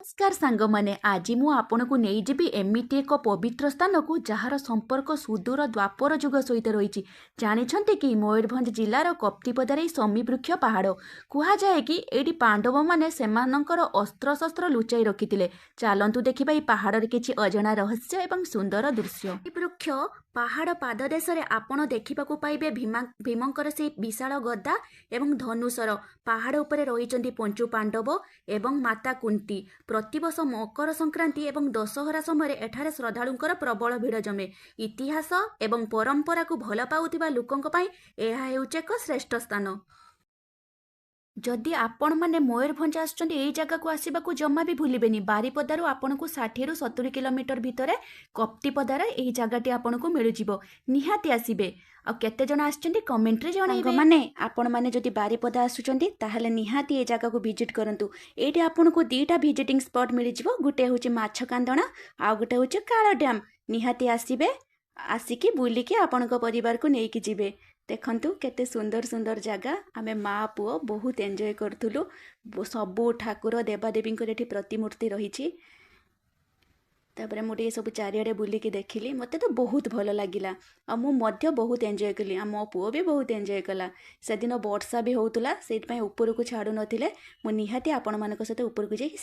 ନମସ୍କାର ସାଙ୍ଗମାନେ, ଆଜି ମୁଁ ଆପଣଙ୍କୁ ନେଇଯିବି ଏମିତି ଏକ ପବିତ୍ର ସ୍ଥାନକୁ, ଯାହାର ସମ୍ପର୍କ ସୁଦୂର ଦ୍ୱାପର ଯୁଗ ସହିତ ରହିଛି। ଜାଣିଛନ୍ତି କି, ମୟୂରଭଞ୍ଜ ଜିଲ୍ଲାର କପ୍ତିପଦାରେ ଏହି ଶମୀବୃକ୍ଷ ପାହାଡ଼। କୁହାଯାଏ କି ଏଇଠି ପାଣ୍ଡବମାନେ ସେମାନଙ୍କର ଅସ୍ତ୍ରଶସ୍ତ୍ର ଲୁଚାଇ ରଖିଥିଲେ। ଚାଲନ୍ତୁ ଦେଖିବା ଏହି ପାହାଡ଼ରେ କିଛି ଅଜଣା ରହସ୍ୟ ଏବଂ ସୁନ୍ଦର ଦୃଶ୍ୟ। ଏହି ବୃକ୍ଷ ପାହାଡ଼ ପାଦଦେଶରେ ଆପଣ ଦେଖିବାକୁ ପାଇବେ ଭୀମା ଭୀମଙ୍କର ସେଇ ବିଶାଳ ଗଦା ଏବଂ ଧନୁଶର। ପାହାଡ଼ ଉପରେ ରହିଛନ୍ତି ପଞ୍ଚୁ ପାଣ୍ଡବ ଏବଂ ମାତା କୁନ୍ତି। ପ୍ରତିବର୍ଷ ମକର ସଂକ୍ରାନ୍ତି ଏବଂ ଦଶହରା ସମୟରେ ଏଠାରେ ଶ୍ରଦ୍ଧାଳୁଙ୍କର ପ୍ରବଳ ଭିଡ଼ ଜମେ। ଇତିହାସ ଏବଂ ପରମ୍ପରାକୁ ଭଲ ପାଉଥିବା ଲୋକଙ୍କ ପାଇଁ ଏହା ହେଉଛି ଏକ ଶ୍ରେଷ୍ଠ ସ୍ଥାନ। ଯଦି ଆପଣମାନେ ମୟୂରଭଞ୍ଜ ଆସୁଛନ୍ତି, ଏଇ ଜାଗାକୁ ଆସିବାକୁ ଜମା ବି ଭୁଲିବେନି। ବାରିପଦାରୁ ଆପଣଙ୍କୁ 60ରୁ 70 କିଲୋମିଟର ଭିତରେ କପ୍ତିପଦାରେ ଏହି ଜାଗାଟି ଆପଣଙ୍କୁ ମିଳିଯିବ। ନିହାତି ଆସିବେ। ଆଉ କେତେ ଜଣ ଆସିଛନ୍ତି, କମେଣ୍ଟରେ ଜଣାଇବେ। ମାନେ ଆପଣମାନେ ଯଦି ବାରିପଦା ଆସୁଛନ୍ତି, ତାହେଲେ ନିହାତି ଏ ଜାଗାକୁ ଭିଜିଟ୍ କରନ୍ତୁ। ଏଇଠି ଆପଣଙ୍କୁ ଦୁଇଟା ଭିଜିଟିଂ ସ୍ପଟ୍ ମିଳିଯିବ। ଗୋଟେ ହେଉଛି ମାଛ କାନ୍ଦଣା, ଆଉ ଗୋଟେ ହେଉଛି କାଳ ଡ୍ୟାମ୍। ନିହାତି ଆସିବେ, ଆସିକି ବୁଲିକି ଆପଣଙ୍କ ପରିବାରକୁ ନେଇକି ଯିବେ। ଦେଖନ୍ତୁ କେତେ ସୁନ୍ଦର ସୁନ୍ଦର ଜାଗା। ଆମେ ମା ପୁଅ ବହୁତ ଏନ୍ଜୟ କରୁଥିଲୁ। ସବୁ ଠାକୁର ଦେବାଦେବୀଙ୍କର ଏଠି ପ୍ରତିମୂର୍ତ୍ତି ରହିଛି। ତାପରେ ମୁଁ ଟିକେ ସବୁ ଚାରିଆଡ଼େ ବୁଲିକି ଦେଖିଲି। ମୋତେ ତ ବହୁତ ଭଲ ଲାଗିଲା ଆଉ ମୁଁ ମଧ୍ୟ ବହୁତ ଏନ୍ଜୟ କଲି ଆଉ ମୋ ପୁଅ ବି ବହୁତ ଏନ୍ଜୟ କଲା। ସେଦିନ ବର୍ଷା ବି ହେଉଥିଲା, ସେଇଥିପାଇଁ ଉପରକୁ ଛାଡ଼ୁନଥିଲେ। ମୁଁ ନିହାତି ଆପଣମାନଙ୍କ ସହିତ ଉପରକୁ ଯାଇକି